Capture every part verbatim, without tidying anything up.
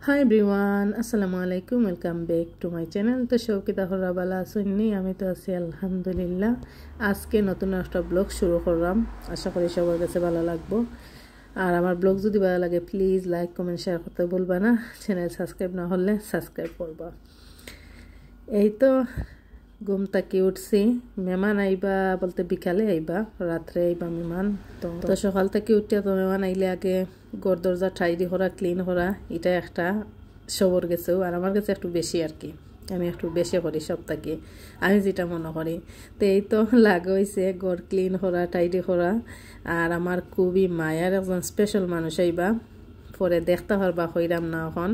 Hi everyone, আসসালামু আলাইকুম, welcome back to my channel। তো সব কিতা খবর, ভালা আছইন নি? আমি তো আছি আলহামদুলিল্লাহ। আজকে নতুন একটা ব্লগ শুরু করলাম, আশা করি সবার কাছে ভালা লাগবো। আর আমার ব্লগ যদি ভালা লাগে, প্লিজ লাইক, কমেন্ট, শেয়ার করতে ভুলবা না। চ্যানেল সাবস্ক্রাইব না হলে সাবস্ক্রাইব করবা। এই তো ঘুম থাকি উঠছি, মেহমান আইবা বলতে বিকালে আইবা, রাত্রে আইবা মেহমান। তো তো সকাল থাকি উঠিয়া তো মেহমান আইলে আগে ঘর দরজা টাইডি করা, ক্লিন করা, এটা একটা সবর গেছেও, আর আমার কাছে একটু বেশি আর কি। আমি একটু বেশি করি সব থাকি, আমি যেটা মনে করি। তো এই তো লাগা অইছে ঘর ক্লিন করা, টাইডি করা। আর আমার খুবই মায়ার একজন স্পেশাল মানুষ আইবা, পরে দেখতা পারবা, কইরাম না অখন।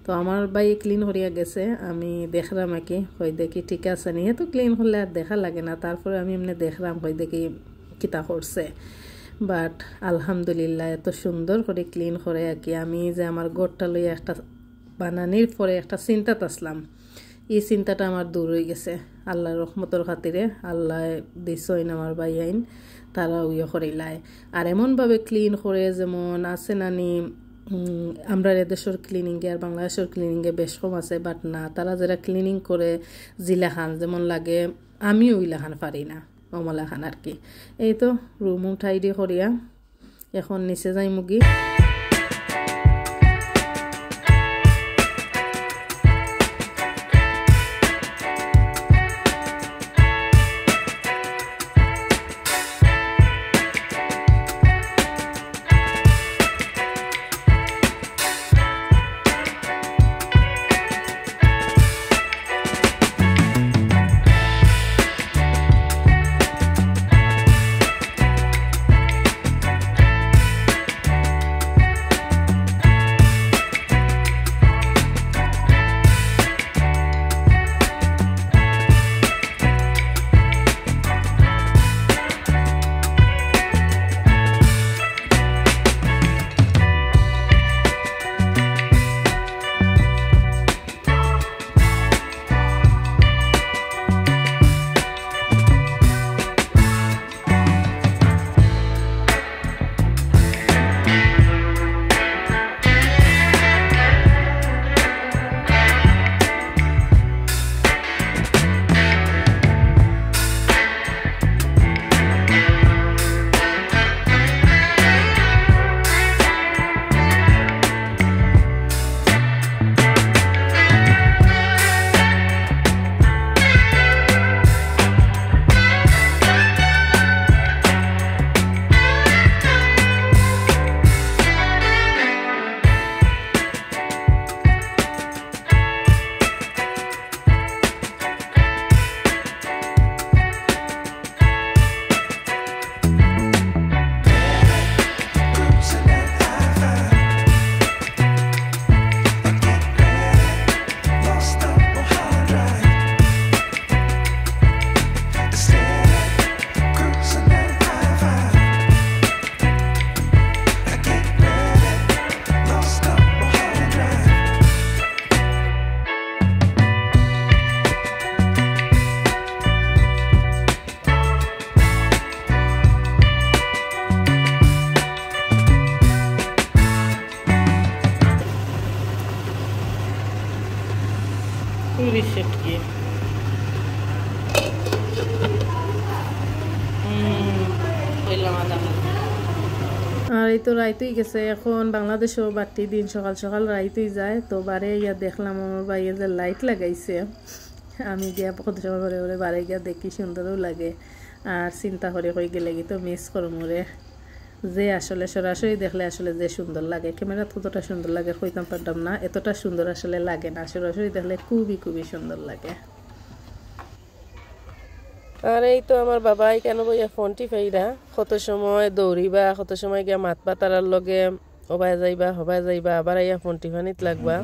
তো আমার ভাই ক্লিন করিয়া গেছে, আমি দেখরাম আর কি, কই দেখি ঠিক আছে নি। হে তো ক্লিন করলে আর দেখা লাগে না, তারপরে আমি এমনে দেখরাম, কই দেখি কিতা করছে। বাট আলহামদুলিল্লাহ, এত সুন্দর করি ক্লিন করে আর কি। আমি যে আমার ঘরটা লইয়া একটা বানানির পরে একটা চিন্তাত আছলাম, ই চিন্তাটা আমার দূর অই গেছে। আল্লার রহমতর খাতিরে আল্লায় দিছইন আমার ভাইয়াইন, তারা উইয়ে করিলায়। আর এমনভাবে ক্লিন করে, যেমন আছে নানি, উম, আমরার এদেশর ক্লিনিংয়ে আর বাংলাদেশর ক্লিনিংয়ে বেশ কম আছে, বাট না, তারা যেরা ক্লিনিং করে, যেলাখান যেমন লাগে, আমিও ওইলাখান পারি না, অমলাখান আর কি। এই তো রুমও টাইডি করিয়া এখন নিচে যাইমুগি। পুরি সেটকি। হুম, কইলাম আদা। আর এই তো রাইত অই গেছে, এখন বাংলাদেশও বাড়তি দিন সকাল সকাল রাইত অই যায়। তো বারে ইয়া দেখলাম আমার ভাইয়ে যে লাইট লাগাইছে, আমি গিয়া কত সময় পরে পরে বারে গিয়া দেখি, সুন্দরও লাগে। আর চিন্তা করি কই গেলে কি তো মিস করমু রে। যে আসলে সরাসরি দেখলে আসলে যে সুন্দর লাগে, ক্যামেরাত কতটা সুন্দর লাগে কইতাম পারতাম না, এতটা সুন্দর আসলে লাগে না, সরাসরি দেখলে খুবই খুবই সুন্দর লাগে। আর এই তো আমার বাবা এখানো বইয়া ফোন টিপাইরা, কত সময় দৌড়িবা, কত সময় গিয়া মাতবা তারার লগে, ওবায় যাইবা, হবায় যাইবা, আবার আইয়া ফোন টিপানিত লাগবা।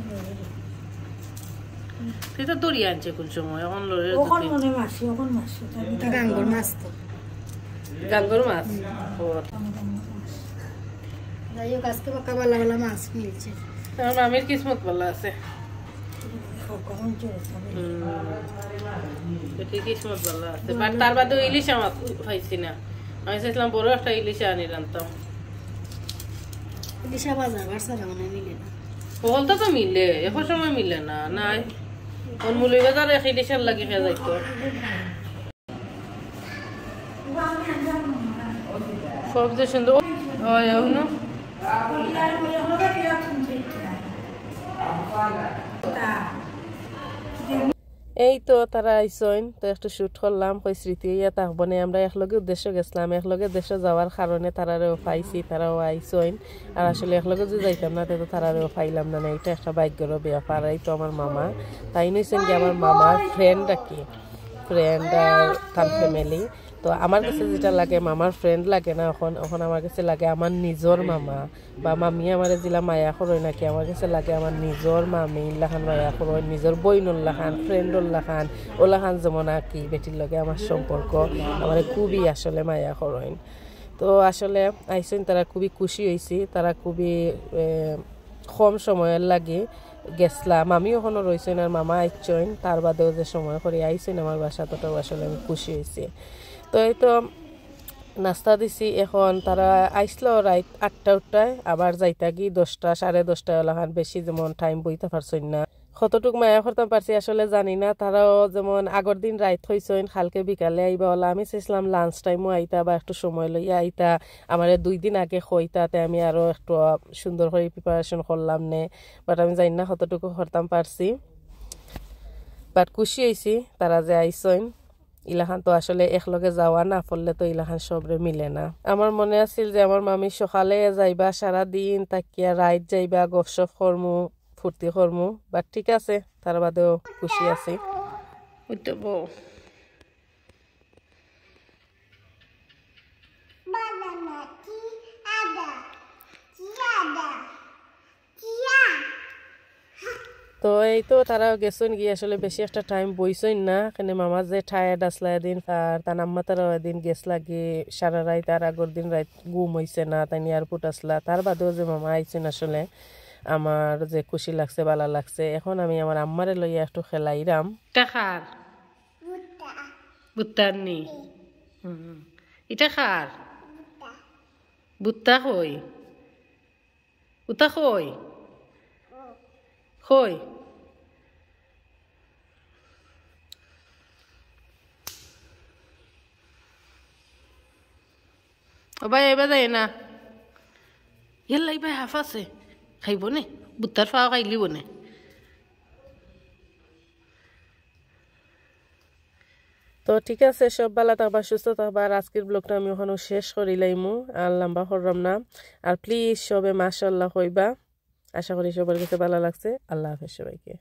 তুই তো দৌড়িয়া আনছে কোন সময়, এখন লড়ে ওখান মনে মাসি, ওখান মাসি, গাঙ্গর মাছ তো। গাঙ্গর মাছ? ও। যাই হোক, আজকে বাক্কা ভালা ভালা মাছ মিলছে। আমার মামির কিসমত ভালা আছে। হুম। এটি কিসমত ভালা আছে। But তার বাদে ইলিশ মাছ পাইছি না। আমি চাইছিলাম বড় একটা ইলিশ আনি রানতাম। ইলিশা বাজার, বাজার মানে মিলে না। হকলতা তো মিলে, এখন সময় মিলে না, নাই। অন মৌলভীবাজার এক ইলিশের লাগি খেয়ে যাইতো। সব যে সুন্দর। ওই, ওই, ওই, ওই। এই তো তারা আইছইন, তো একটু shoot করলাম, কই স্মৃতি ইয়া থাকবো নে। আমরা একলগে উদ্দেশ্য গেছিলাম, একলগে উদ্দেশ্য যাওয়ার কারণে তারারেও পাইছি, তারাও আইছইন। আর আসলে একলগে যদি যাইতাম না, তে তো তারারেও পাইলাম না, না, এটা একটা ভাগ্যর ব্যাপার। এই তো আমার মামা, তাইন অইছইন কি আমার মামার friend আর কি, friend আর তার family। তো আমার কাছে যেটা লাগে, মামার friend লাগে না, এখন, এখন আমার কাছে লাগে আমার নিজর মামা। বা মামি আমারে যেলা মায়া করইন নাকি, আমার কাছে লাগে আমার নিজর মামি লাখান মায়া করইন, নিজর বইনর লাখান, friendর লাখান, ও লাখান যেমন আর কি বেটির লগে আমার সম্পর্ক, আমারে খুবই আসলে মায়া করইন। তো আসলে আইছইন, তারা খুবই খুশি অইছি, তারা খুবই, এ, কম সময়র লাগি গেছলা। মামি অখনো রইছইন আর মামা আইছইন, তার বাদেও যে সময় করি আইছইন আমার বাসাত, ওটাও আসলে আমি খুশি অইছি। তো এই তো নাস্তা দিছি। এখন তারা আইছলো রাইত আটটা উটটায়, আবার যাইতা কি দশটা, সাড়ে দশটায় ওলাখান, বেশি যেমন time বইতা পারছইন না। কতটুক মায়া করতাম পারছি আসলে জানি না। তারাও যেমন আগর দিন রাইত কইছইন, কালকে বিকালে আইবা ওলা। আমি চাইছিলাম lunch timeও আইতা বা একটু সময় লইয়া আইতা, আমারে দুই দিন আগে কইতা, তে আমি আরো একটু সুন্দর করি preparation করলাম নে, but আমি জানি না কতটুকু করতাম পারছি, but খুশি অইছি তারা যে আইছইন। ইলাখান তো আসলে একলগে যাওয়া না পড়লে তো ইলাখান সবরে মিলে না। আমার মনে আছিল যে আমার মামি সকালে যাইবা, সারা দিন থাকিয়া রাইত যাইবা, গপসপ করমু, ফুর্তি করমু, but ঠিক আছে, তার বাদেও খুশি আছি। ওই তো বউ। তো এই তো তারাও গেছইন গিয়া, আসলে বেশি একটা time বইছইন না, কেনে মামা যে tired আসলা এদিন, আর তান আম্মা তারাও এদিন গেছলা গি সারা রাইত, আর আগর দিন রাইত ঘুম অইছে না, তাইন airport আসলা। তার বাদেও যে মামা আইছইন, আসলে আমার যে খুশি লাগছে, বালা লাগছে। এখন আমি আমার আম্মারে লইয়া একটু খেলাইরাম। ইটা কার? বুত্তার নি? হুম। ইটা কার? বুত্তা কই? উতা কই? কই? ও ভাই, এবার দেয় না। ইয়াল্লা, ইবায় হাফাছে। খাইবো নে? বুত্তার ফাও খাইলিবো নে? তো ঠিক আছে, সব বালা থাকবা, সুস্থ থাকবা। আর আজকের vlogটা আমি অখানো শেষ করিলাইমু, আর লম্বা করলাম না। আর please সবে মাশাআল্লাহ কইবা। আশা করি সবার কাছে বালা লাগছে। আল্লাহ হাফেজ সবাইকে।